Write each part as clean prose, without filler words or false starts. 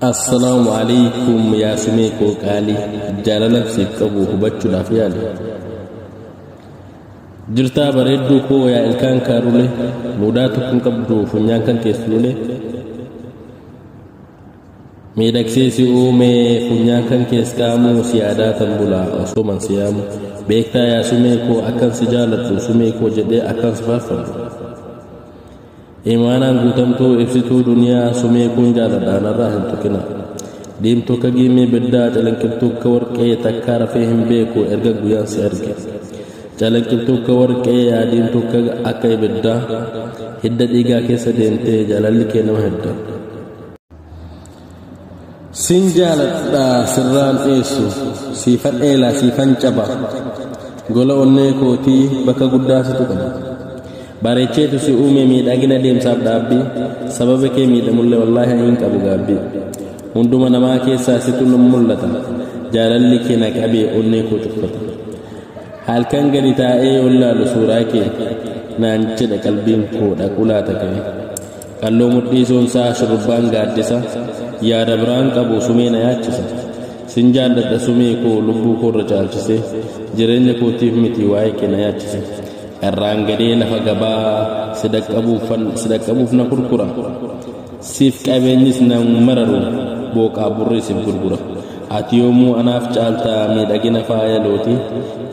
Assalaamu alaikum yaa sumee koo qaalii, jaalala siif qabu hubachuudhaaf yaali. Jirtaa bareedduu koo yaa ilkaan kaarule, mudaa tokko hin qabdu funyaan kan keessulule. Miidhagsee si uumee funyaan kan kees qaamuu si yaadaa tan bulaa osoo man si yaamu. Beektaa yaa sumee koo akkan si jaaladhu, sumee koo jedhee akkan si faarfadhu. Imaanaan guutamtuu ibsituu duniyaa, sumee koon jaaladha narraa hin tuqina. Diimtuu akka giimii biddaa, calanqiftuu akka warqee, takkaa rafee hin beeku erga guyyaan si arge. Calanqiftuu akka warqee yaa diimtuu akka ibiddaa, hidda dhiigaa keessa deemtee jaalalli kee nama hidda. Sin jaaladha sirraan dheessu, siifan eelaa siifan caba, gola onnee kootii bakka guddaa situ qaba. Bareecheetu si uume miidhagina deemsaaf dhaabbii, sababa kee miidhamullee wallaahi hin qabu gaabbii. Hunduma namaa keessaa situ nu mul'ata, jaalalli kee na qabee onnee koo cuffata. Halkan gadi taa'ee yoo ilaalu suuraa kee, naan jedha qalbiin koo dhaquu laata ka'e. Qalloo mudhii soonsaa shurrubbaan gaaddisa, yaada biraan qabu sumee na yaachisa. Sin jaalladha sumee koo lubbuu koorra caalchise, jireenya kootiif miti waa'ee kee na yaachise. Irraan gadee lafa gabaa si dhaqqabuuf na kurkura. Siif qabeenyis na mararu booqaa burree siif gurgura. Ati yoomuu anaaf caaltaa miidhagina faaya looti.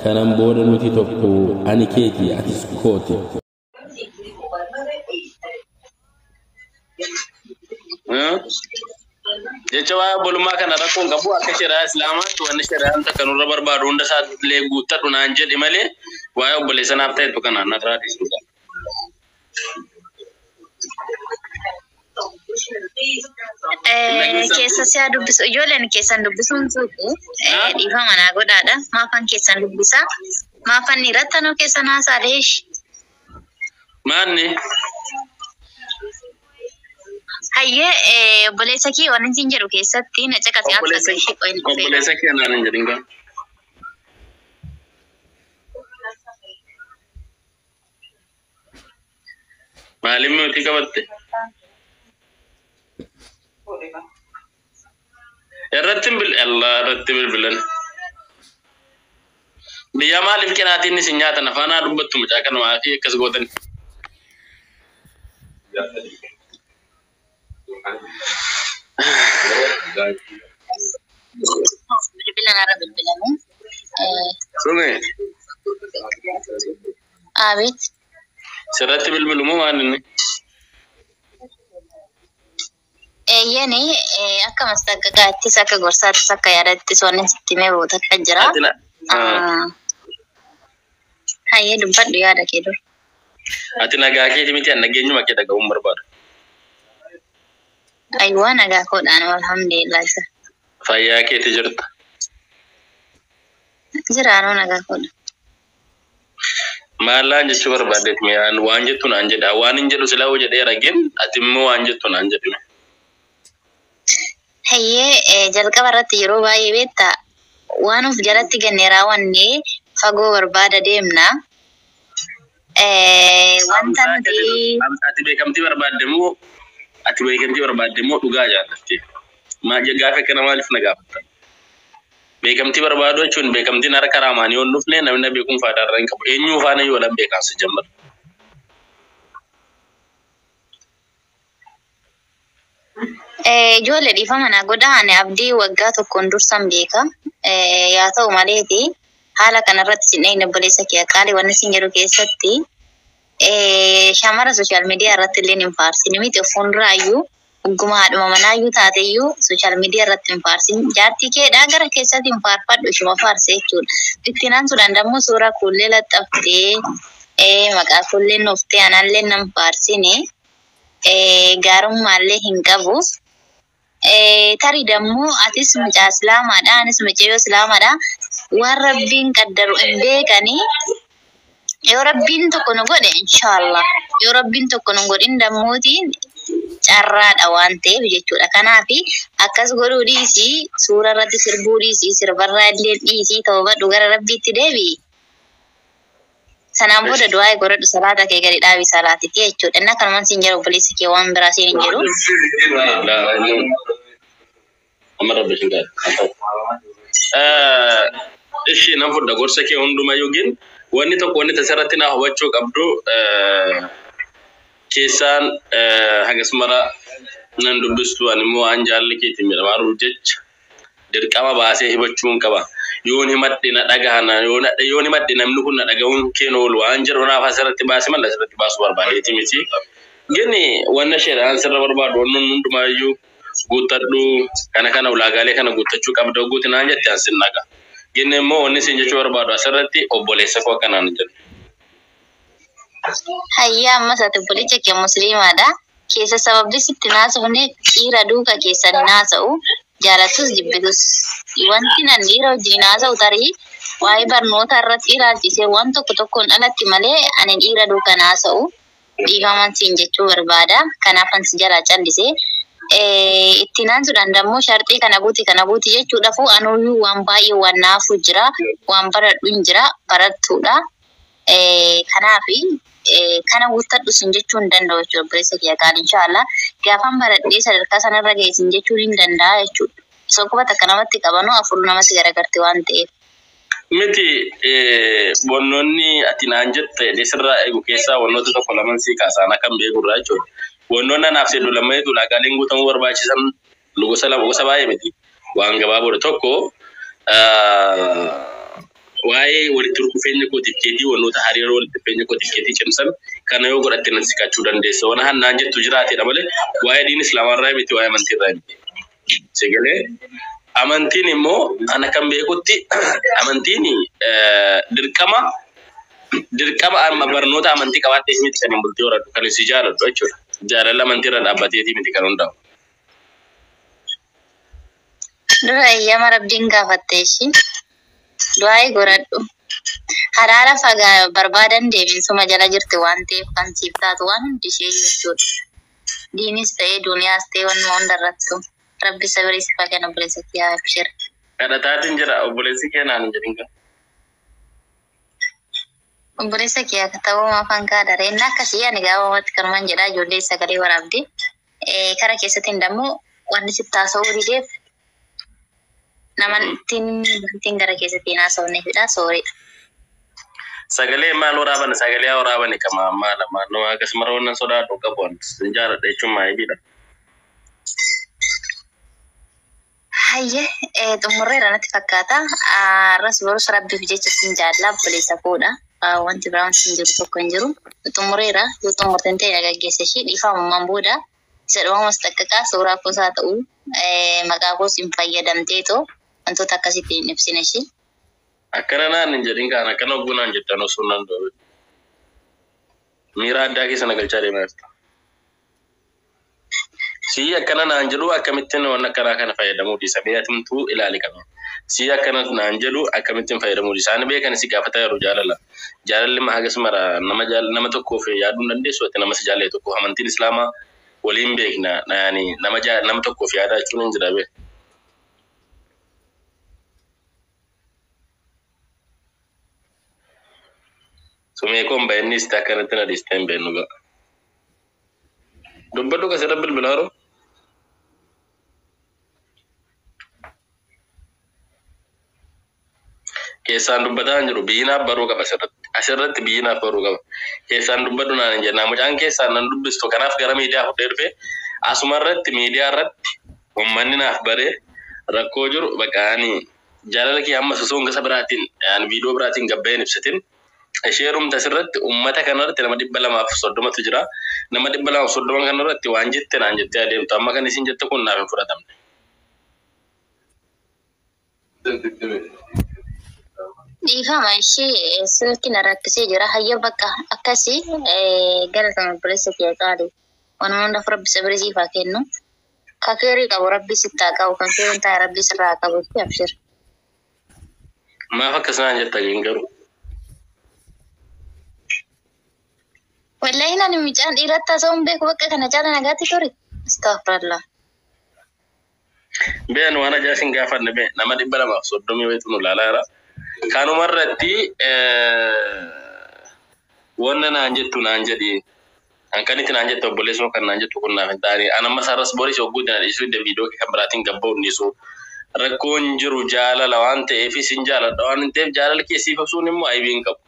Kanan booda nuti tokko, ani keeti atis kooti. Jecha waa'ee obbolummaa kana rakkoon qabu, akka shari'aa Islaamaatti wanni shari'aan takka nurra barbaadu hunda isaallee guuttadhu naan jedhi malee, waa'ee obboleessa naaf ta'etu kana narraa dhiisuudha. Keessa si'a dubbisu, ijoolleen keessan dubbisuun tuuqu dhiifama naa godhaadha. Maafan keessan dubbisa? Maafan irratti anoo keessan haasaalee? Maanni? Hayyee, obboleessa kee waan isin jedhu keessatti na caqasee akka ishee qoyin dhufee. Obboleessa kee naan hin jedhin gaa. Maaliif nuti qabatte? Irratti bil Allah irratti bilbilan. Biyya maaliif qinaatiin isin nyaatan afaanaa dubbattu mucaa kana maafii akkas gootan? Bilbila narra bilbilame. Sume. Abeet. Sirratti bilbilu moo maal inni? Eeyyeni, akka mastaqqaqaattis akka gorsaattis akka yaadattis wanni sitti himee booda akka jira. Hayyee, dubbadhu yaada kee dur. Ati nagaa keeti miti, an nageenyuma kee dhaga'uun barbaada. Ayiwaa, nagaa koodhaan, alhamdulillah jira. Fayyaa keeti jirta. Jiraanoo, nagaa koodha. Maallaan jechuu barbaaddeet mi'aan waan jettu naan jedha. Waan hin jedhu silaa hoo jedhee ragin, ati immoo waan jettu naan jedhime. Hayyee, jalqaba irratti yeroo baay'ee beektaa waan of jalatti ganne raawwannee fagoo barbaada deemna. Wanta nuti Ati beekamtii barbaadde moo dhugaa jaallatte? Maa gaafa akkana maaliif na gaafatta? Beekamtii barbaadu jechuun beekamtiin harka raamaan yoo hin dhufne, namni na beekuun faayidaa irra hin qabu. Eenyuu faana yoo lan beekaan si jammatu. Ijoollee, dhiifama naa godha, ani Abdii waggaa tokkoon dursan beeka. Yaa ta'u maleeti haala kanarratti sin dhayne. Obboleessa kee qaalii, wanni sin jedhu keessatti shamara social media irratti illee hin faarsin miti, of fuulduraayyuu ugguma haadhuma manaayyuu taateyyuu social media irratti hin faarsin. Jaartii keedhaa gara keessatti hin faarfadhu, ishuma faarse jechuudha. Ittiin aansuudhaan dammoo suuraa kuullee laxxaftee maqaa kuullee nuuftee anallee nan faarsine, gaarummaallee hin qabu. Tarii dammoo atis mucaa Islaamaadha, anis mucayyoo Islaamaadha. Waan Rabbiin qaddaru hin beekanii, yoo Rabbiin tokko nu godhe inshaallah, yoo Rabbiin tokko nu godhin dammuutiin carraadha waan ta'eef jechuudha. Kanaaf akkas godhuu dhiisii, suura irratti sirbuu dhiisii, sirbarraa illee dhiisii, toobadhu, gara Rabbiitti deebi'i. Sanaan booda du'aa godhadhu, salaata kee gadi dhaabi, salaatitti jechuudha. Inni akkanumaan siin jedhu, obboleessi kee, waan biraa siin hin jedhu. Amma rabbi shin gaadha. Ishi nan fudha gorsa kee hundumayyuu gin wanni tokko wanni tasirratti naa hubachuu qabdu keessaan hagas mara nan dubbistu ani immoo waan jaalli keetiin miidhamaaruuf jecha dirqama baasee himachuun qaba. Yoon himadhe na dhagahana yoon himadhe namni kun na dhagahuun keen oolu waan jedhu naaf asirratti baase malee asirratti baasuu barbaadeeti miti. Gini wanna isheedhaan sirra barbaadu wanni hundumaayyuu guuttadhu kana kana ulaagaalee kana guuttachuu qabda guuti naan jette an sin naqa. Gini immoo wanni isin jechuu barbaadu asirratti obboleessa koo akkanaan jedhu. Hayyaa ammas ati obboleessa kee musliimaadha. Keessa sababni sitti naasofne dhiira duuka keessan hin haasa'u. Jaalattus jibbitus. Wanti nan dhiira wajjin haasa'u tarii waa'ee barnoota irratti ilaalchisee waan tokko tokkoon alatti malee ani dhiira duuka haasa'u. Dhiifaman siin jechuu barbaada. Kanaafan si jalaa callisee. Ittiin aansuudhaan dammoo sharxii kana guuti kana guuti jechuudhaafu anuyyuu waan baay'ee waan naafu jira. Waan baradhu hin jira. Barattuudha. Kanaafi kana guuttadhu sin jechuu hin danda'u jechuudha obboleessa kiyya qaali inshaallah. Gaafan baradhee sadarkaa sanarra ga'e sin jechuun hin danda'a jechuudha. Osoo quba takka namatti qabanu afur namatti garagarti waan ta'eef. Miti wannoonni ati naan jette sirraa eegu keessaa wannoota tokko laman sii kaasaan akkam beekurraa jechuudha. Wannoonni anaaf sedhu lammayeetu ulaagaaleen guutamuu barbaachisan gosa lama gosa baay'ee miti. Waan gabaaboodha tokko waa'ee walitti dhufeenya kootiif keetii wannoota hariiroo walitti dhufeenya kootiif keetii cimsan kana yoo godhatte nan siqachuu dandeessa. Waan hannaan jettu jiraateedha malee waa'ee diin islaamarraa miti waa'ee amantiirraa miti. Sigalee amantiin immoo ana kan beekutti amantiin dirqama dirqama amma barnoota amantii qabaattee miti kan hin bultii horadhu kan si jaaladhu jechuudha. Jaalala amantiirra dhaabbateetii miti kan hundaa'u. Dura eeyyama rabbiin gaafatte ishii. Du'aa'ii godhadhu. Halaala fagaa barbaadan deebinsuma jala jirti waan ta'eef kan siif taatu waan hundi ishee jechuudha. Diinis ta'ee duniyaas ta'ee wanuma hundarrattu. Rabbi sabirii siif haa kennu obboleessa kiyyaa abshir. Kadhataatiin jira obboleessi kee naan hin jedhin kan. Obboleessa kiyyaa ta'uu afaan kaadha. Inni akkasii ani gaafamatti kanumaan jedhaa ijoollee sagalee waraabdi. Kara keessattiin dammoo wanni sitti haasa'uu dideef namantiin wantiin gara keessatti hin haasofneefidha sooridha. Sagalee maal waraaban sagalee waraaban kama maal maal nama akkasuma wannan sodaadhu qabu sin jaaladha jechuun maayibiidha. Hayyee xumurreera natti fakkaata. Arras borus rabbiif jecha sin jaalla obboleessa koodha. Wanti biraan sin jiru tokko hin jiru. Xumurreera yoo xumurteen ta'e gaggeessa ishee dhiifamummaan booda isa dhumamas xaqqaqaa suuraa koos haa ta'u maqaa koos hin fayyadamteetoo wantoota akkasitti hin ibsine ishee. Akkana naan hin jedhin kaan akkana hogguu naan jettan osoo naan doobe. Miira addaa keessa na galchaa deemaa jirta. Sii akkana naan jedhu akkamittiin waan akkanaa kana fayyadamuu dhiisa mee atimtuu ilaali qaba. Sii akkana naan jedhu akkamittiin fayyadamuu dhiisa. Ani beekan si gaafataa yeroo jaalala. Jaalalli ma hagas mara nama nama tokkoof yaaduu hin dandeessu ati nama si jaallatu tokkoof amantiin islaamaa waliin beekna yaani nama nama tokkoof yaadaa jechuun hin jira beek. Sumee koon baay'inni isti akkanatti na dhiistee hin beeknu ga'a. Dubbadhu kasirra bilbilaa yeroo. Keessaan dubbataa hin jiru biyyi naaf baruu qaba asirratti. Asirratti biyyi naaf baruu qaba. Keessaan dubbadhu naan hin jennaa mucaan keessaan nan dubbistu kanaaf gara miidiyaa fudhee dhufe asuma irratti miidiyaa irratti uummanni naaf baree rakkoo jiru bakka ani jaalala kee amma osoo gosa biraatiin ani viidiyoo biraatiin gabbayeen ibsitin ishee rumta asirratti uummata kanarratti nama 230tu jira. Nama 230 kanarratti waan jette naan jettee adeemtu amma kan isin jette kun naaf hin fudhatamne. Dhiifama ishee silki na rakkisee jira. Hayya bakka akkasii galatama obboleessa kiyya qaali. Waanuma hundaaf rabbi sabirii siif haa kennu. Ka keerii qabu rabbi sitti haa qabu. Kan keerii hin taane rabbi sirraa haa qabu. Abshir. Maaf akkas naan jetta garuu? Wallahi nani mucaan dhiiratti haasa'uun beeku bakka kana caala nagaatti ture. Astaghfirullah. Been waan ajaa sin gaafanne bee nama 230 wayitu nu ilaalaa jira. Kanuma irratti wanna naan jettu naan jedhi. An kan itti naan jette obboleessuma kan naan jettu kun naaf hin taane. An amma sarras boris hogguutti na dhiisuu hidda viidiyoo kan biraatiin gabba'u dhiisu. Rakkoon jiru jaalala waan ta'eef sin jaaladha waan hin ta'eef jaalala kee siif ibsuun immoo aybii hin qabu.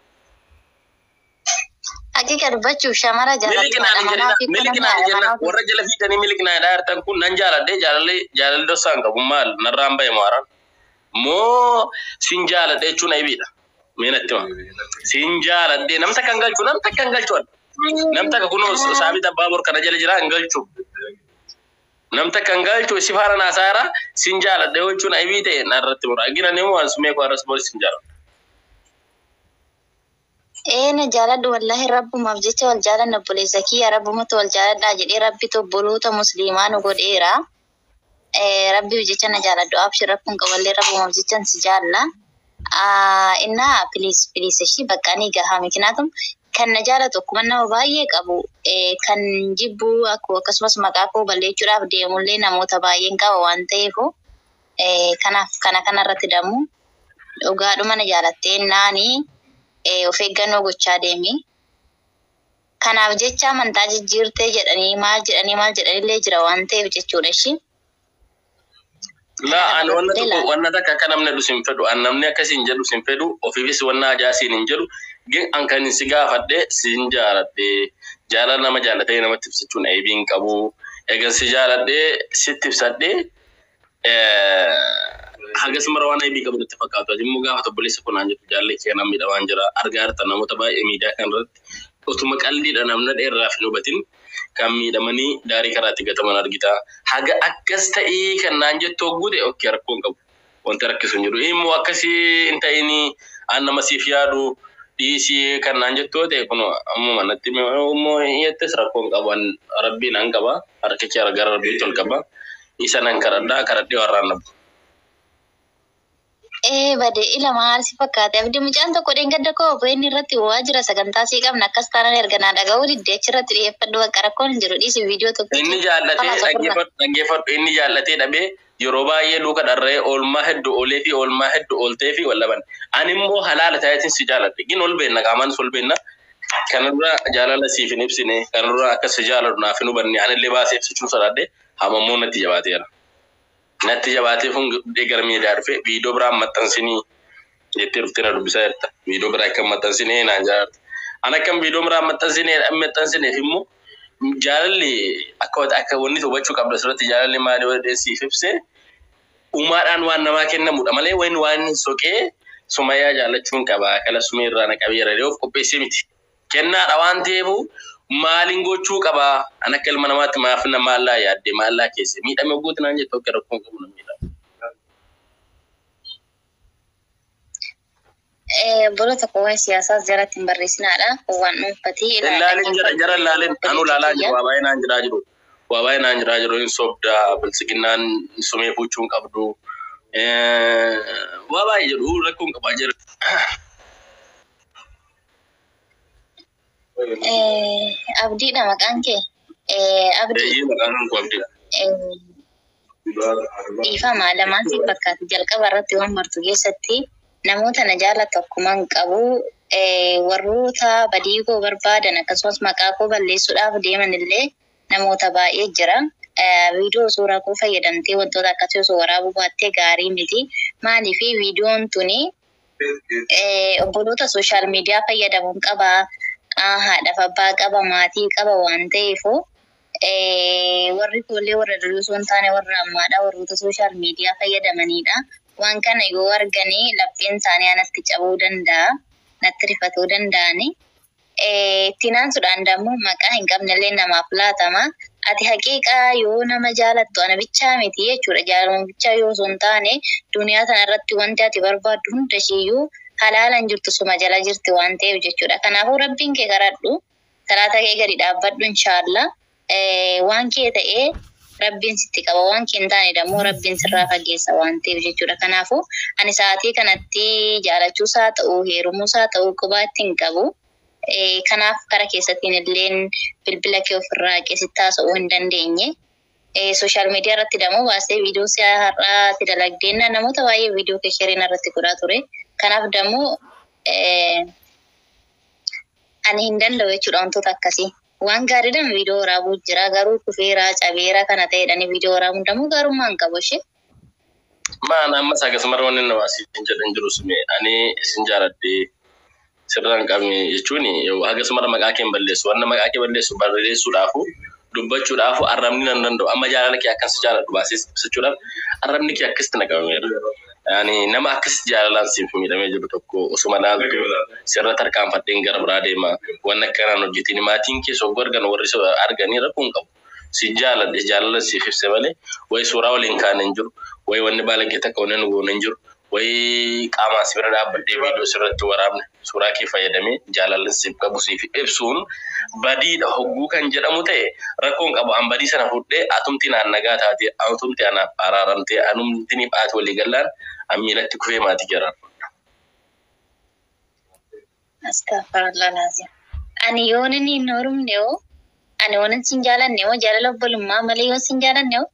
Haqiqa dubbachuuf shamara Miliqnaan jaalattu hin jedhina, manaa fi kun miliqnaan hin jedhina. manaa fi Warra jala fiiganii miliqnaan jedhaa jirtan kun nan jaaladhee jaalalli jaalalli dhoksaa hin qabu maal narraan bahe mo'araan. Moo sin jaaladhe jechuun aybiidha. Mee natti hima. Sin jaaladhee namta kan galchu namta kan galchu namta kan kunoo saabit abbaa bor kana jala jira hin galchu. Namta kan galchu si faana naasaara sin jaaladhe jechuun aybii ta'e narratti mura. Gina ni waan sumee koo arras bor sin jaaladha. Ee na jaaladhu wallahi rabbumaaf jecha wal jaalanna obboleessa kiyya rabbumatu wal jaaladhaa jedhee rabbitu obboloota musliimaa nu godheera. Rabbiif jecha na jaaladhu abshir rakkoon qaballee rabbumaaf jecha si jaalla. Innaa please please ishii bakka ni gahaa miknaatum kan na jaalatu akkuma nama baay'ee qabu kan jibbu akkasumas maqaa koo balleessuudhaaf deemullee namoota baay'een qaba waan ta'eef kanaaf kana kanarratti dammu dhugaadhuma na jaalattee naanii of eeggannoo gochaa deemi. Kanaaf jecha amantaa jijjiirtee jedhanii maal jedhanii maal jedhanillee jira waan ta'eef jechuudha ishii. Laa Kana ani wanna kanarratti tokko ilaala. Wanna takka akka namni jedhu sin fedhu an namni akkasiin jedhu sin fedhu ofiifis wanna ajaa siin hin jedhu gin an kan si gaafadhe sin jaaladhe jaalala nama jaalatee namatti ibsachuun aybii hin qabu egan si jaaladhe sitti ibsadhe hagas mara waan aybii qabu natti fakkaatu ati immoo gaafa obboleessa kun naan jettu jaallee kee nama miidhamaan jira argaa jirta namoota baay'ee miidiyaa kanarratti otuma qalliidha namna dheerraaf hin hubatin kan miidhamanii daarii karaatti gataman argita. Haga akkas ta'ii kan naan jettu hogguu ta'e okkee rakkoo hin qabu. Wanti rakkisu hin jiru. Immoo akkasii hin ta'inii an nama siif yaadu dhiisii kan naan jettu yoo ta'e kun ammuma natti immoo jettes rakkoo hin qabu. Rabbiin an qaba. Harka kee gara rabbiitti ol qaba. Isa nan kadhadhaa kadhadhee warraan dhabu. Ee bade ila maal si fakkaate abdii mucaan tokko dheengadda koo inni irratti waa jira sagantaa sii qabna akkas taanaan erga naa dhaga'uu didde achirratti dhiyeeffadhu bakka rakkoon hin jiru dhiisi viidiyoo tokkichi Inni jaallatee kalaas ofirra. Dhaggeeffadhu dhaggeeffadhu inni jaallatee dhabee yeroo baay'ee luka dharree oolmaa hedduu oolee fi oolmaa hedduu ooltee fi wal dhaban. Ani immoo halaala ta'eetiin si jaaladhe. Gin ol beenna qaamaan ol beenna. Kana dura jaalala siif hin ibsine kana dura akka si jaaladhu naaf hin hubanne anillee baasee ibsachuu sodaadhe hamammoo natti jabaateera. Natti jabaatee kun gara miidiyaa dhufe viidiyoo biraan maxxansinii jettee dhuftee na dubbisaa jirta. Viidiyoo biraa akka maxxansinee naan jaalladha. Ani akkam viidiyoo biraa maxxansinee maxxansineef immoo jaalalli akka akka wanni hubachuu qabdu asirratti jaalalli maali yoo siif ibsee uumaadhaan waan namaa kennamudha malee waan waan soqee sumayyaa jaallachuun qaba kala sumee irraa na qabeera of qopheessee miti. Kennaadha waan ta'eef maaliin gochuu qaba an akka ilma namaatti maaf na maallaa yaadde maallaa keesse miidhame guutu naan jettu akka rakkoon qabu na miidha. Obbolo tokko waa'ee siyaasaas jalatti hin barreessinaadha. Waan dhuunfatii Ilaalin jara jara ilaalin anu ilaalaa jiru waa baay'ee naan jiraa jiru. Waa baay'ee naan jiraa jiru hin sobdaa bilisiginnaan sumee fuuchuu hin qabdu. Waa baay'ee jedhu rakkoon qabaa jira. Abdiidha maqaan kee. Abdii. Eeyyee maqaan kun abdiidha. Dhiifama lamaan si fakkaatu jalqaba irratti waan martu keessatti namoota na jaallatu akkuma hin qabu warroota badii koo barbaadan akkasumas maqaa koo balleessuudhaaf deeman illee namoota baay'ee jira. Viidiyoo suuraa koo fayyadamtee wantoota akkasii osoo waraabuu baattee gaarii miti. Maaliif viidiyoon tuni obboloota social media fayyadamuun qaba. Haadhaaf abbaa qaba, maatii qaba waan ta'eef warri koollee warra durii osoo hin taane warra ammaadha warroota social media fayyadamanidha. Waan kana yoo arganii lapheen isaanii anatti cabuu danda'a, natti rifatuu danda'ani. Ittiin aansuudhaan dammoo maqaa hin qabnellee namaaf laatama. Ati haqiiqaa yoo nama jaalattu ana bichaa miti jechuudha. Jaalaluma bichaa yoo osoo hin taane duniyaa kana irratti wanti ati barbaaddu hunda ishiiyyuu halaalaan jirtu suma jala jirti waan ta'eef jechuudha. Kanaafuu rabbiin kee kadhadhu. Salaata kee gadi dhaabbadhu inshaallah. Waan kee ta'ee rabbiin sitti qaba waan kee hin taane dammoo rabbiin sirraa fageessa waan ta'eef jechuudha. Kanaafuu ani sa'aatii kanatti jaalachuus haa ta'u heerumuus haa ta'u qubaatti hin qabu. Kanaaf kara keessattiin illeen bilbila kee ofirraa qeessitti haasa'uu hin dandeenye. Social media irratti dammoo baasee viidiyoo si'a har'aatti dalagdeenna namoota baay'ee viidiyoo kee share irratti godhaa ture. Kanaaf dammoo ani hin danda'u jechuudha wantoota akkasii. Waan gaariidhaan viidiyoo waraabuu jira garuu kufeeraa cabeeraa kana ta'edhaan viidiyoo waraabuun dammoo gaarummaa hin qabu ishee. Maan ammas akkasuma wanni nama asiin jedhan jiru sume ani isin jaaladhee sirraan qabne jechuun akkasuma maqaa kee hin balleessu. Wanna maqaa kee balleessu barreessuudhaafu dubbachuudhaafu arrabni nan danda'u. Amma jaalala kee akkas jaaladhu baasee ibsachuudhaaf arrabni kee akkasitti na qabameera. Yani nama akkasitti jaalalaan siif miidhamee jiru tokko osuma laaltu sirra tarkaanfadheen gara biraa deema. Wanna akkanaan hojjetiin maatiin kee soggoo argan warri arganii rakkoo hin qabu. Si jaaladhe jaalala siif ibse malee wayi suuraa waliin kaane hin jiru. Wayi wanni baalagee takka wanni nu goone hin jiru. Wayi qaamaan si bira dhaabbadhee viidiyoo sirratti waraabne suuraa kee fayyadamee jaalala siif qabu siif ibsuun badiidha hogguu kan jedhamu ta'e rakkoon qabu. An badii sana fudhee atumti naan nagaa taate atumti anaaf araaramtee anumti ni baate walii gallaan an miilatti kufee maatii jira. Astaghfirullah laazim. Ani yoon inni hin horumne hoo ani yoon sin jaalanne hoo jaalala obbolummaa malee yoon sin jaalanne hoo.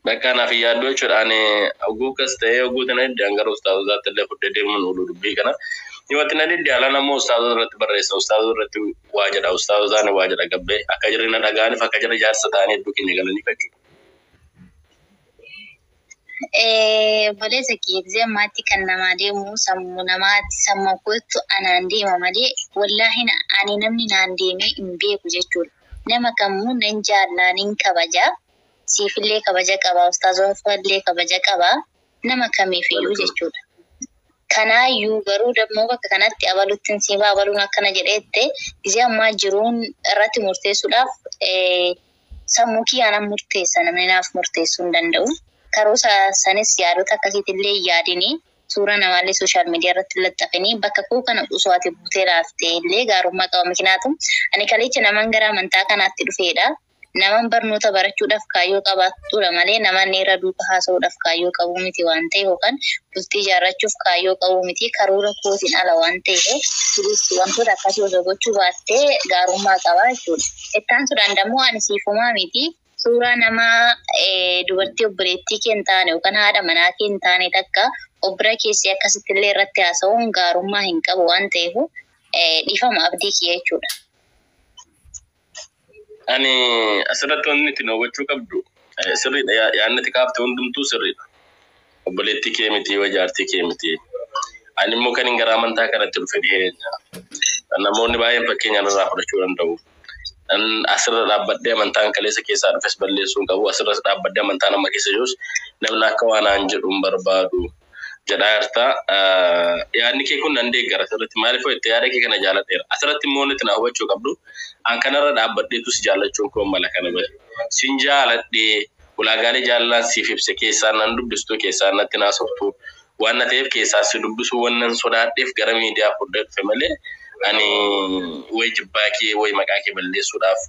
Bakka naaf hin yaaddoo jechuudha. Ani hogguu akkas ta'ee hogguu tana didde gara ustaazotaatti illee fudhee deemuun oolu dubbii kana. Dhiyootti na didde ala namoo ustaazota irratti barreessa. Ustaazota irratti waa jedha. Ustaazotaan waa jedha gabbee akka jirri na dhaga'aniif akka jirri jaarsa ta'anii hedduu keenya galaniif jechuudha. Obboleessa kiyya gisee ammaatti kan namaa deemu sammuu namaatti sammuu kootu anaan deema malee wallaahi ani namni naan deemee hin beeku jechuudha. Nama kamuu nan jaallaa nin kabajaa. Siifillee kabaja qaba, ustaazofallee kabaja qaba. Nama kamiifiyyuu jechuudha. Kanaayyuu garuu dammoo bakka kanatti abaluttiin siifaa abaluun akkana jedheette gisee ammaa jiruun irratti murteessuudhaaf sammuu kiyyaanan murteessa namni naaf murteessuu hin danda'u. Karoo sanis yaadota akkasiitillee yaadinii suura namaallee sooshaal miidiyaa irratti laxxafanii bakka koo kana osoo ati buutee laaftee illee gaarummaa qaba. Mikinaatu ani kaleecha naman gara amantaa kanaatti dhufeedha. Naman barnoota barachuudhaaf kaayyoo qabaatudha malee naman irra duuka haasa'uudhaaf kaayyoo qabu miti waan ta'eef yookaan bultii ijaarrachuuf kaayyoo qabu miti karoora kootiin ala waan ta'eef wantoota akkasii osoo gochuu baattee gaarummaa qaba jechuudha. Ittaan sudhaan dammoo ani siifumaa miti suuraa namaa dubartii obboleettii kee hin taane yookaan haadha manaa kee hin taane takka of bira keessee akkasitti illee irratti haasa'uun gaarummaa hin qabu waan ta'eef dhiifama abdii kiyya jechuudha. Ani asirratti wanni itti hubachuu qabdu sirriidha. Yaadni ati kaafte hundumtuu sirriidha. Obboleettii kee miti yoo jaartii kee miti. Ani immoo kan hin gara amantaa kanatti dhufe dhiyeenya. Namoonni baay'een fakkeenya irraa fudhachuu danda'u. Asirra dhaabbadhee amantaan kaleessa keessaa dhufes balleessuu hin qabu. Asirra dhaabbadhee amantaan amma keessa jirus namni akka waan aan jedhu hin barbaadu. Jedhaa jirta. Yaadni kee kun nan deeggara asirratti maaliif itti yaada kee kana jaaladheera. Asirratti immoo wanti na hubachuu qabdu an kanarra dhaabbadheetu si jaallachuun koo mala kana bare. Sin jaaladhee ulaagaalee jaalalaan siif ibse keessaan nan dubbistu keessaan natti naasoftu waan na ta'eef keessaa si dubbisuu wannan sodaadheef gara miidiyaa fudhee dhufe malee ani wayi jibbaa kee wayi maqaa kee balleessuudhaaf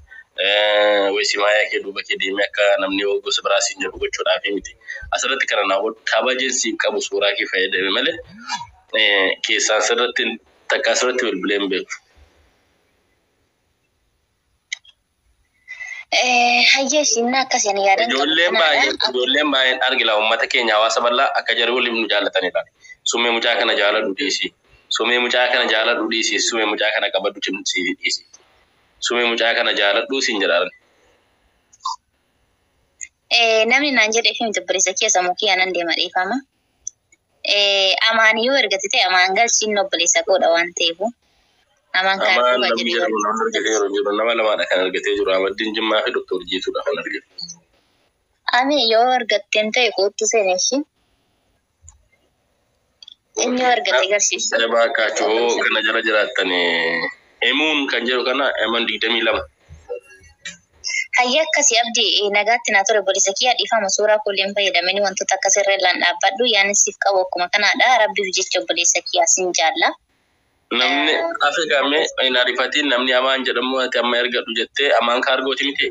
wayi simaayaa kee duuba kee deemee akka namni gosa biraa siin jedhu gochuudhaaf miti. Asirratti kana naa hubadhu kabajeen siif qabu suuraa kee fayyadame malee keessaan sirratti takka asirratti bilbilee hin beeku. Hayyee ishiin akkasii ani yaadan qabu Ijoolleen kanaadha. baay'een ijoolleen baay'een argila uummata keenya hawaasa bal'aa akka jarri waliif nu jaallatanidha. Sumee mucaa kana jaaladhu dhiisi. Sumee mucaa kana jaaladhu dhiisi. Sumee mucaa kana qabadhu cimsii dhiisi. Sumee mucaa kana jaaladhu siin jedhaan. Namni naan jedhee fi miti obboleessa kiyya sammuu kiyyaa nan deema dhiifama. Amaan yoo ergate ta'e amaan galchiin obboleessa koodha waan ta'eef. Amaan Amaan kaartuu namni jedhee jedhamu namni argatee jiru jiru nama lamaadha kan argatee jiru Ahmadiin Jimmaa fi Doktor Jiituudha kan argate. Ami yoo argatteen ta'e kootu seene ishii. Inni yoo argate garsiisa. Baakaachoo kana jala jiraattan emuun kan jedhu kana eman 22. Hayya akkasii abdii nagaatti naa ture obboleessa kiyya dhiifama suuraa koolleen fayyadamanii wantoota akkasirra illaan dhaabbadhu yaani siif qabu akkuma kanaadha rabbiif jecha obboleessa kiyyaa sin jaalla. Namni Afrikaame hin ariifatiin namni amaan jedhamu ati amma ergadhu jettee amaan kaargooti miti.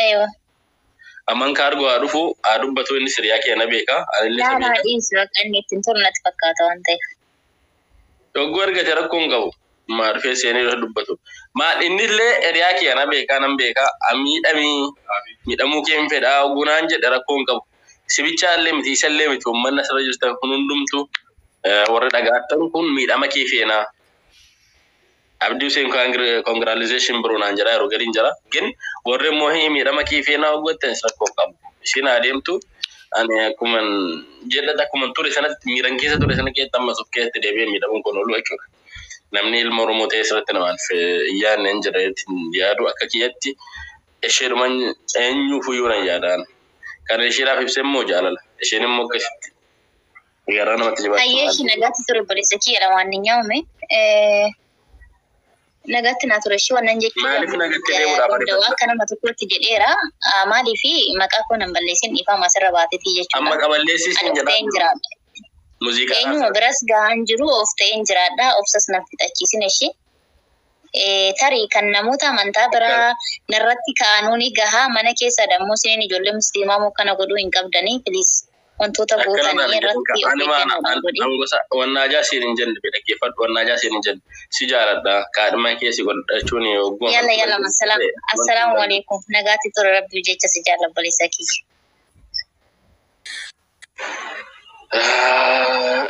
Eewa. Amaan kaargoo haa dhufu haa dubbatu inni siriyaa kee na beeka anillee isa Laalaa beeka. dhiisi bakka inni ittiin tolu natti fakkaata waan ta'eef. Yogguu argate rakkoo hin qabu. Maa dhufee seenee yoo dubbatu. Maal inni illee hiriyaa kee na beekaa nan beekaa miidhamii miidhamuu kee hin fedhaa hogguu naan jedhe rakkoo hin qabu. Sibichaa illee miti isa illee miti uummanni asirra jirtan kun hundumtu warri dhagaattan kun miidhama kee feenaa. Abdii Hussein congratulation biroo naan jedhaa yeroo gadiin jira. Gin warri immoo miidhama kiifee naa hoggattan rakkoo qabu. Isheen adeemtu ani akkuma jedhata akkuma ture sanatti miiran keessa ture sana keessatti ammas of keessatti deebi'ee miidhamuun kun oolu jechuudha. Namni ilma Oromoo ta'e sirriitti namaaf yaadne hin jira yaadu akka kiyyatti isheedhuma eenyuuf iyyuu nan yaadaan. Kan isheedhaaf ibsa immoo jaalala. Isheen immoo akkasitti garaa namatti jabaachuu. Ayyeeshi nagaatti ture obboleessa kiyya maanninyaume nagaatti naa ture ishee wannan jechuu Maaliif nagaatti deemuudhaaf danda'u akka nama tokkotti jedheera. Maaliif maqaa koo nan balleessin dhiifama asirra baatetii jechuudha. Amma qaballeessis Ani hin of ta'een jedhaa. jiraadha. Muuziqaa Eenyuma biras gahaan jiru of ta'een jiraadha. Obsas na fixachiisin ishee. Tarii kan namoota amantaa biraa narratti ka'anuuni gahaa mana keessa dammoo siniin ijoollee musliimaa moo kana godhuu hin qabdanii please wantoota gootanii irratti of eeggannoodhaan godhi. Gosa wannaa siin hin jenne dhaggeeffadhu, wannaa siin hin jenne, si jaaladha kaadhima keessi godhachuun hogguma. Yalla yalla, masalam. Assalaamu alaikum. Nagaatti ture, rabbi jecha si jaalla obboleessa kiyya.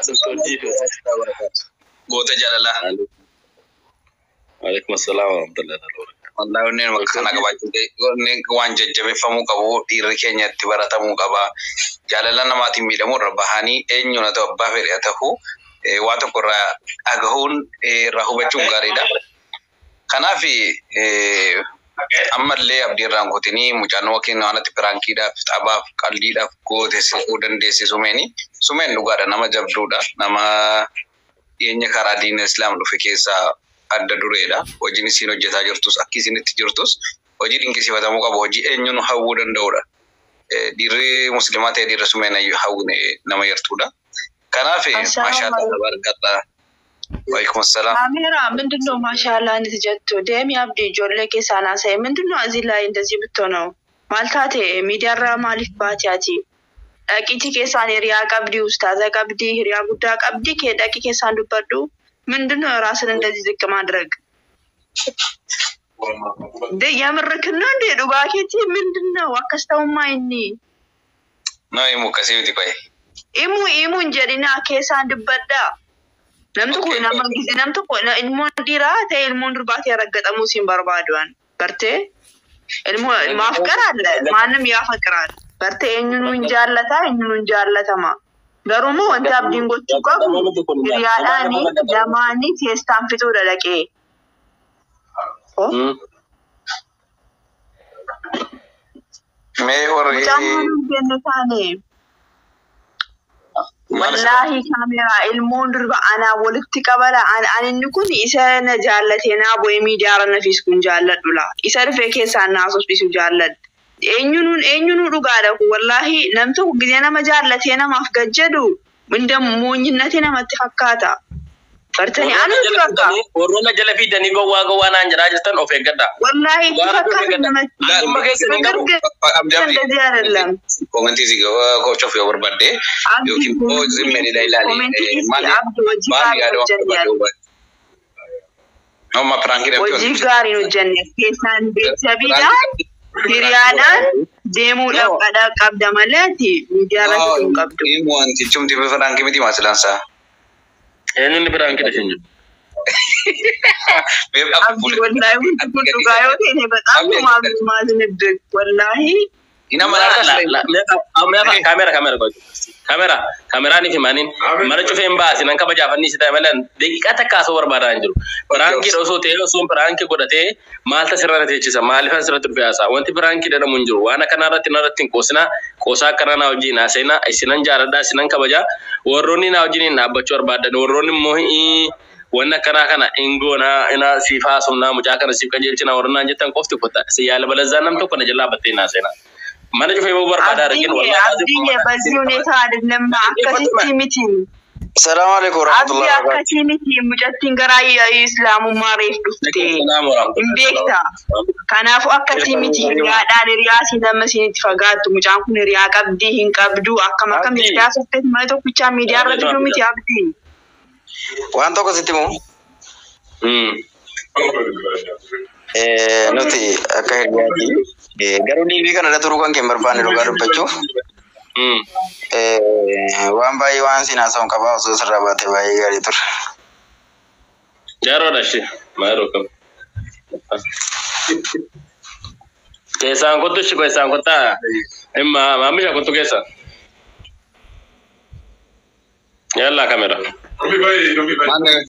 Doktor Jiitu. Goota jaalalaa. Waalaikum assalam warahmatullahi wabarakatuh. Wallahi onneen bakka kana qabaachuu onneen waan jajjabeeffamuu qabu, dhiirri keenya itti baratamuu qaba. Jaalala namaatiin miidhamuu irra bahanii eenyuun haa ta'u, abbaa fedhe haa ta'u, waa tokko irraa dhagahuun irraa hubachuun gaariidha. Kanaaf ammallee abdii irraan kutinii mucaan wakiin waan ati prankiidhaaf, taphaaf, qalliidhaaf goote siquu dandeessi Sumeeni. Sumeen dhugaadha, nama jabduudha. Nama dhiyeenya karaa diina islaam dhufe keessaa adda dureedha. Hojiin isiin hojjetaa jirtus, akki isin itti jirtus hojii dinqisiifatamuu qabu, hojii eenyuun hawwuu danda'udha. Dhiirri musliimaa ta'e dhiirri Sumeen hawwine nama yartuudha. Kanaaf maashaallah, tabarakallah. Waalaikum assalaam. ካሜራ ምንድን ነው? ማሻላ እንትጀቱ ደሚ አብዲ ጆሌ ኬሳና ሳይ ምንድን ነው? እዚህ ላይ እንደዚህ ብትሆነው ማልታቴ ሚዲያራ ማሊፍ ባቲያቲ dhaqiitii keessaan hiriyaa qabdii, ustaaza qabdii, hiriyaa guddaa qabdii kee dhaqii keessaan dubbadhu. ምንድን ነው ራስን እንደዚህ ዝቅ ማድረግ እንዴ? የምርክን ነው እንዴ? ዱጋኬቲ ምንድን ነው? አከስተውማ ይኒ No himu akkasii miti qo'e. Imu imu hin jedhinaa, keessaan dubbadhaa. Nam tokko nama nam tokko ilmoon dhiiraa ta'e ilmoon durbaa ta'e raggaxamuu siin barbaaduan bartee ilmoo maafqaraal ማንም ያፈቅራል bartee eenyunuu hin jaallataa, eenyunuu hin jaallatama. Garuu immoo wanti abdiin gochuu qabu hiriyaadhaanii lamaanii keessaan fixuudha dhaqee. Mee warri Mucaan maal hin jenne taane. Wallaahi kaameraa ilmoon durba anaa walitti qabala. Ani inni kun isa na jaallatee naa bu'ee miidiyaarra na fiis kun jaalladhu laa. Isa dhufee keessaan na haasofsiisu jaalladha. Eenyunuun eenyunuu dhugaadha kun wallaahi nam tokko gisee nama jaallatee namaaf gad jedhu inda moonyinate namatti fakkaata. Bartanii anuuti bakka. Warroonni jala fiidanii gowwaa gowwaa naan jedhaa jirtan of eeggadha. Wallaahi itti fakkaata namatti. Dhimma keessan hin qabu. Abdi Abdi. እንደዚህ አይደለም። Koomentii si gochuuf yoo barbaadde yookiin immoo zimmeedha ilaali. Maal Abdi hojii maal gaarii yaada waan hojjenne. barbaadde hubadhu. Amma prankii Hojii gaarii hojjenne keessaan beeksisabiidhaan hiriyaadhaan deemuudhaaf qadhaa qabda malee ati miidiyaa irratti hin qabdu. Inni wantichumti prankii miti maasilaansaa. Eenyuun biraan kidha isheen jiru? Abdi wallaahi wanti kun dhugaa yoo ta'e በጣም ነው ማዝንብህ wallaahi. Nama Kaamera kaamera kaamera kaameraan fi maaniin mana cufeen baasi nan kabajaafannii si ta'e malee daqiiqaa takka osoo barbaadaa hin jiru. Prankii osoo ta'e osoo prankii godhatee maalta sirra teechisa, maaliifan sirratti dhufe haasaa wanti prankii jedhamu hin jiru. Waan akkanaa irratti narratti hin qoosinaa, qoosaa akkanaa naa wajjin haasa'inaa. Isinan jaaladhaa, isinan kabajaa. Warroonni naa wajjin hin dhaabbachuu barbaadan, warroonni immoo wanni akkanaa kana hin goonaa ina siif haasofnaa, mucaa kana siif qajeelchina warra naan jettan qofti kota si yaala balazzaa nam tokko na jalaa battee naa seenaa. Mana cufee ba'uu barbaada arginu. Abdiye Abdiye በዚህ ሁኔታ አይደለም akkasitti miti. Salaamu alaikum Abdi warahmatullahi wabarakatuh. akkasii miti, mucattiin garaa islaamummaa reef dhufte. Hin beektaa. Kanaafuu akkasii miti, hiriyaadhaan hiriyaa siin amma siin itti fagaattu mucaan kun hiriyaa qabdii hin qabdu akkam akkam Abdii. jettee haasofte malee tokkichaa miidiyaa irra jiru miti Abdii. Waan tokko sitti himu, nuti akka hiriyaatti garuu liivii kana irra turuu kan kee hin barbaanne dhugaa dubbachuuf waan baay'ee waan siin haasa'uun qabaa, osoo sirraa baate baay'ee gaarii ture. Jaaroodha ishee. Maal kam? Keessaan kottu shi keessaan kottaa. Imma maamisha kottu keessa. Yalla kamera. Maal?